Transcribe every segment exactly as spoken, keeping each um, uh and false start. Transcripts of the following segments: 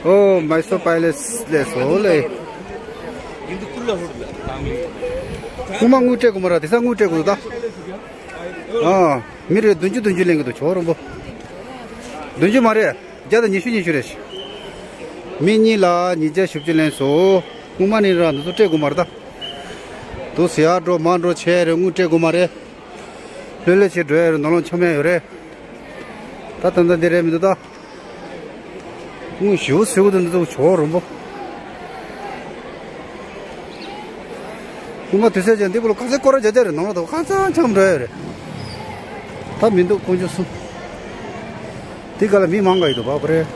ཨོ་མའི་སོར་པེ་ལེ་སི་ལས་སོ་ལེ། ཁུངས་མ་དངུལ་སྤྲད་དགོས་མ་ར། དེ་ས་དངུལ་སྤྲད་དགོས་ད། ཨ་མི་རེ་བདུན་ཅུ་བདུན་ཅུ་ལེན་གི་འདུག་ཇོ་རོང་པོ། བདུན་ཅུ་མ་རེད། བརྒྱ་དང་ཉི་ཤུ་ཉི་ཤུ་རེད། མི་གཉིས་ལ་ཉིས་བརྒྱ་བཞི་བཅུ་ལེན་སོ། སྔོན་མ་ནི་ར་འདི་ཚོ་སྤྲད་དགོས་མ་རེད་ད། དུ་ཟེར་ཡག་འགྲོ་མ་འགྲོ་བྱས་རེད། དངུལ་སྤྲད་དགོས་མ་རེད། ལྷོད་ལྷོད་བྱས་འགྲོ་ཡ་རེད། ནང་ལོགས་འཆམ་ཡ་ཡོད་རེད། ད་ད་ལྟ་འདི་རེད་མི་འདུག་ད། དངུལ་ཞེ་པོ་ཟེར་གི་འདུག་འདི་ཚོ་ཇོ་རོང་པོ། སྔོན་མ་དུས་ཚོད་ཅན་འདི་པོ་ལ་ག་ཚོད་སྐོར་ར་རྒྱག་རྒྱག་རེད། ནང་ལོགས་ད་ཁ་ཚང་འཆམ་འགྲོ་ཡ་རེད། ད་མི་འདུག་དཀོན་མཆོག་གསུམ། དེ་ག་ལ་མི་མང་ག་ཡོད་དོ་བ་པ་རེད།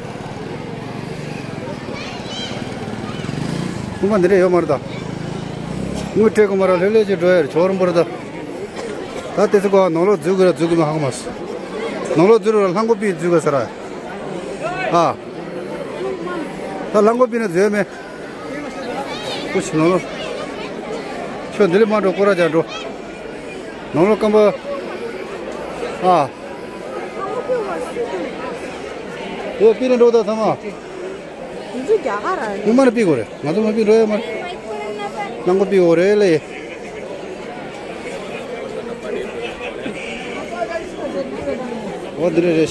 ཁུངས་མ་འདི་འདྲ་ཡོད་མ་རེད་ད། དངུལ་སྤྲད་དགོས་མ་རེད། ལྷོད་ལྷོད་ཅིག་འགྲོ་ཡ་རེད། ཇོ་རོང་པོ་རེད་ད། ད་དེ་ཚོ་ག་ནང་ལོགས་འཛུལ་དགོས་ར་འཛུལ་དགོས་མ་ཧ་གོ་མ་སོང་། ནང་ལོགས་འཛུལ་ར་ལྷམ་གོག་པི་འཛུལ་དགོས་ས་ར། ཨ། ད་ལྷམ་གོག་པི་ན་འཛུལ་ཡ་མེད། ཀུ་ཤི་ནང་ལོགས། ཁྱོད་འདི་ལས་མ་འགྲོ། སྐོར་ར་རྒྱག་འགྲོ། ནང་ལོགས་སྐམ་པ། ཨ། ཨོ་པི་ནས་འགྲོ་ད་ཚང་མ། དེ་ཚོ་རྒྱ་གར་ར། སྔོན་མ་ནས་པི་དགོས་རེད། ང་ཚོ་མ་པི་འགྲོ་ཡ་མ་རེད། ལྷམ་གོག་པི་དགོས་རེད་ལེ། འོ་འདི་རེད་རེད།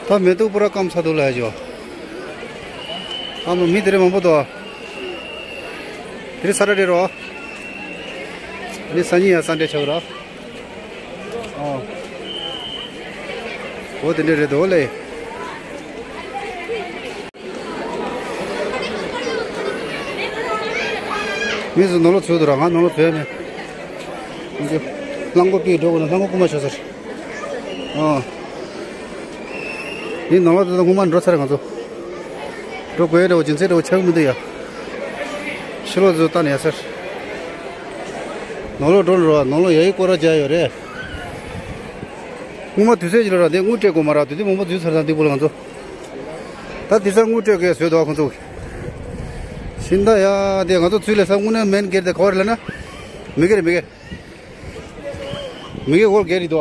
ད་མེ་ཏོག་པུ་ར་སྐམ་ཚར་འདུག་ལབ་ཡ་ཅོ། ཨ་མ་མི་དེ་རིང་མང་པོ་འདུག་དེ་རིང་ས་ཊར་ཌེ་རོ། ཨ་ནི་སང་ཉིན་ཡང་སན་ཌེ་ཆགས་ར། ཨོ། འོ་དེ་འདྲ་རེད་འདུག་ལེ། མི་ཚོ་ནང་ལོགས་ཚུད་འདུག་ར། ང་ནང་ལོགས་ཚུད་ཡ་མེད། ལྷམ་གོག་པི་འགྲོ་དགོས་ན་ལྷམ་གོག་རྐུ་མ་ཤོར་ཟེར། ཨ། འདི་ནང་ལོགས་དེ་ཚོ་སྔོན་མ་འགྲོ་ཚར་རེད་ང་ཚོ། འགྲོ་དགོས་ཡ་འདྲ་བོ་རྒྱུ་མཚན་འདྲ་བོ་ཆགས་ཀྱི་མི་འདུག་ཡ། ཕྱི་ལོགས་ཚོ་ལྟ་ནས་ཡ་ཟེར། ནང་ལོགས་འགྲོ་འགྲོ་བ། ནང་ལོགས་ཡ་ཡི་སྐོར་ར་རྒྱག་ཡོད་རེད། སྔོན་མ་དུས་ཚོད་ཅིག་ལ་ར་འདི་དངུལ་སྤྲད་དགོས་མ་ར། དུས་ཚོད་མང་པོ་འཛུལ་ཚར་ཙང་འདི་བུ་ལ་ང་ཚོ། ད་དེ་ས་དངུལ་སྤྲོད་དགོས་བཟོས་འདུག་ཁོང་ཚོ། ཤིན་ད་ཡ་དེ་ང་ཚོ་ཚུར་ལས་ས་དངུལ་ནི་མེན་སྒེར་དེ་ག་བ་རེད་ལབ་ན། མི་སྒེར་མི་སྒེར། མི་སྒེར་འོག་སྒེར་རེད་དོ།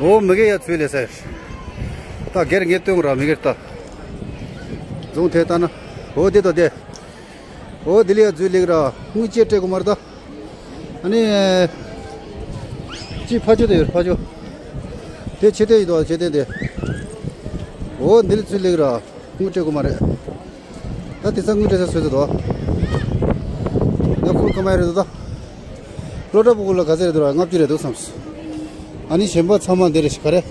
འོ་མི་སྒེར་ཡ་ཚུར་ལས་ས། ད་སྒེར་ངས་སྟོན་ར་མི་སྒེར་ད། རྫོང་དེ་ལྟ་ན། འོ་དེ་དོ་དེ། འོ་དེ་ལ་ཡ་ཚུར་ལེགས་ར་དངུལ་ཅེས་སྤྲད་དགོས་མ་རེད་ད། ཨ་ནི། ཅི་ཕ་ཆོ་དེ་ཡོད་ཕ་ཆོ། དེ་ཆེ་དེ་ཡིན་དོ་ཆེ་དེ་དེ། འོ་འདི་ལ་ཚུར་ལེགས་ར་དངུལ་སྤྲད་དགོས་མ་རེད། ད་དེ་ཚ་དངུལ་སྤྲད་ས་བཟོས་ཚོད་དོ། ཡ་ཁུལ་ཁ་མ་ཡ་རེད་དོ་ད། སློབ་གྲྭ་ཕྲུ་གུ་ལ་ག་ཚད་རེད་དོ་ར། ལྔ་བཅུ་རེད་དོ་བསམས། ཨ་ནི་གཞན་པ་ཚང་མ་འདི་རེད་ཤི་ག་རེ།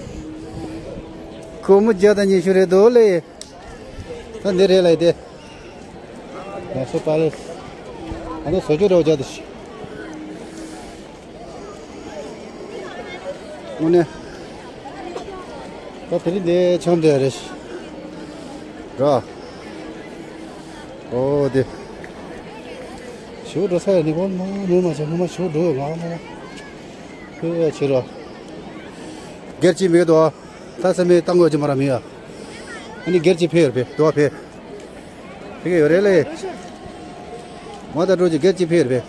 སྒོར་མོ་བརྒྱ་དང་ཉི་ཤུ་རེད་དོ་ལེ། ད་འདི་རེད་ལ་ཡི་དེ། ཡ་སོ་པ་ལེ། ཨ་ནི་བཟོ་བཅོས་རེད་བརྒྱ་དང་ཉི་ཤུ། དངོས་གནས། ད་དེ་རིང་འདི་འཆམ་བསྡད་རེད། ར། ཨོ་དེ། ཞུ་འགྲོ་ས་ཡ་ནི་གོ་མ་མོ་མ་ཆེ་མོ་མ་ཞུ་འགྲོ་ཡོད་ང་མོ། ཁོས་ཡ་ཆེ་ར། སྒེར་གྱི་མེད་དོ། ད་ས་མེད་བཏང་དགོས་ཀྱི་མ་ར་མི་ཡ། ཨ་ནི་སྒེར་གྱི་ཕེ་ཡོད་པས་དོ་ཕེ། ཕེ་གི་ཡོད་རེད་ལེ། མ་ད་འགྲོ་ཀྱི་སྒེར་གྱི་ཕེ་ཡོད་པས།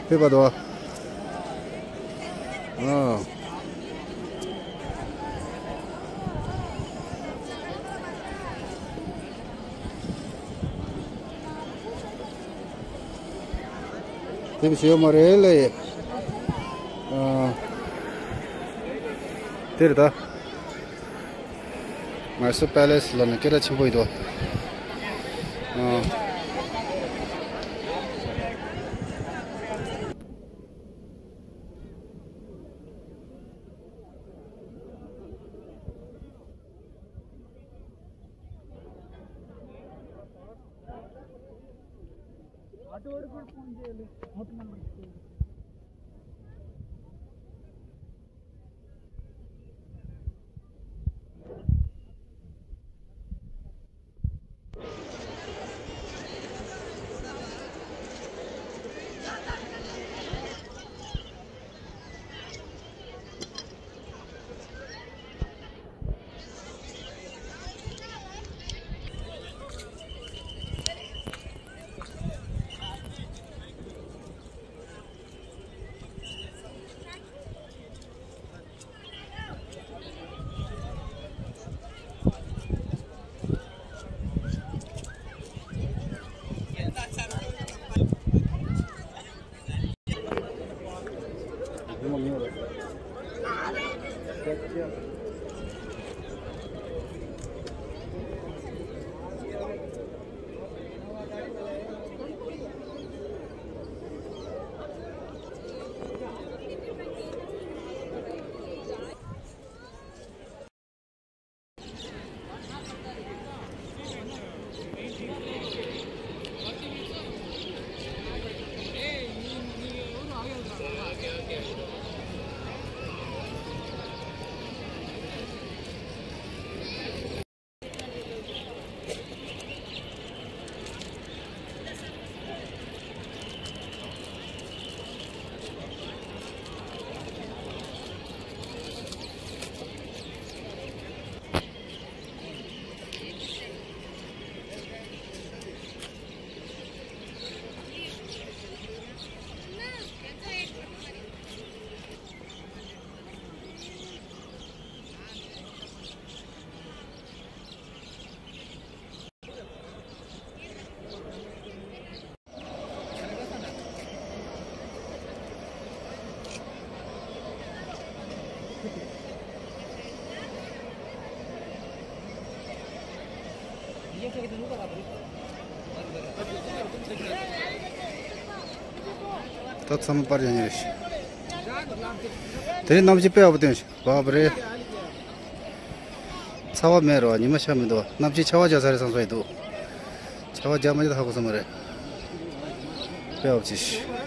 ཕེ་པ་དོ། ཨ། དེ་བྱེད་ཡོད་མ་རེད་ལེ། ཨ། དེ་རེད་ད། མའི་སུར་པེ་ལེ་སི་ལ་ནི་སྐད་གྲགས་ཆེན་པོ་ཡིན་དོ། ཨ། ད་ཚང་མ་པར་ཡང་ཉེ་རེད། དེ་རིང་གནམ་གཤིས་དཔེ་ཡག་པོ་བཏོན་ཤག་བབ་རེད། ཚ་བ་མེད་རོ། ཉི་མ་ཤར་མི་འདུག་གནམ་གཤིས་ཆར་པ་རྒྱག་ས་རེད་བསམ་སོང་ཡི་འདུག་ཆར་པ་རྒྱག་མ་རྒྱག་ད་ཧ་གོ་ས་མ་རེད། དཔེ་ཡག་པོ་ཅིག